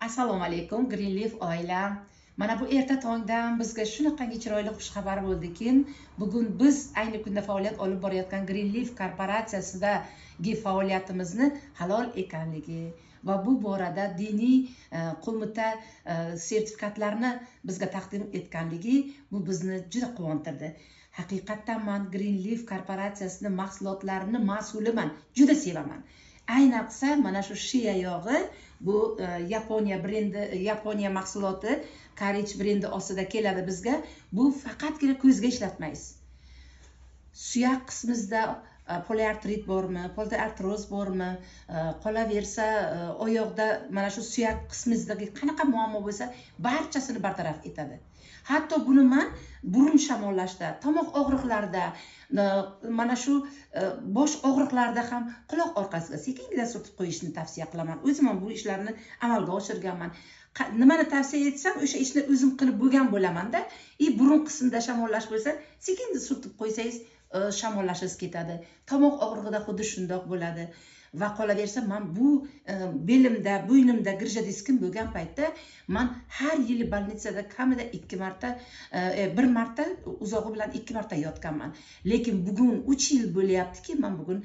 Assalomu alaykum, Greenleaf oilam. Mana bu erta tongdan bizga shunaqangi chiroyli xushxabar bo'ldiki, bugun biz ayni kunda faoliyat olib borayotgan Greenleaf korporatsiyasidagi faoliyatimizni halol ekanligi va bu borada diniy qo'mita sertifikatlarni bizga taqdim etganligi, bu bizni juda quvontirdi. Haqiqatdan man Greenleaf korporatsiyasini mahsulotlarini mas'uliman, juda sevaman. Ayniqsa mana shu shia yog'i, bu Yaponiya brendi, Yaponiya mahsuloti, Karich brendi ostida keladi bizga. Bu faqatgina ko'zga ishlatmaysiz. Suyak qismimizda poliartrit bormi, poliartroz bormi, qolaversa oyoqda mana shu suyak qismimizdagi qanaqa muammo bo'lsa, barchasini bartaraf etadi. Hatto buni man burun shamollashda, tomoq og'riqlarida, mana shu bosh og'riqlarida ham quloq orqasiga sekingina surtib qo'yishni tavsiya qilaman. O'zim ham bu ishlarni amalga oshirganman. Nimani tavsiya etsam, o'sha ishni o'zim qilib bo'lgan bo'lamanda. И burun qismida shamollash bo'lsa, sekin surtib qo'ysangiz, shamollashingiz ketadi. Tomoq og'rig'ida xuddi shundoq bo'ladi. Va qolaversa, man bu belimda, bo'ynimda грыжа diskim bo'lgan paytda man har yili больница da kamida ikki marta, bir marta, uzog'i bilan ikki marta yotganman. Lekin bugun 3 yil bo'lyaptiki, man bugun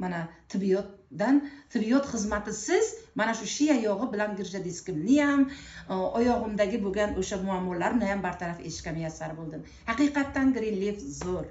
mana tibbiyotdan, tibbiyot xizmatisiz mana shu shia yog'i bilan грыжа diskimni ham, oyog'imdagi bo'lgan o'sha muammolarni ham bartaraf etishga muyassar bo'ldim. Haqiqatdan Greenleaf zo'r.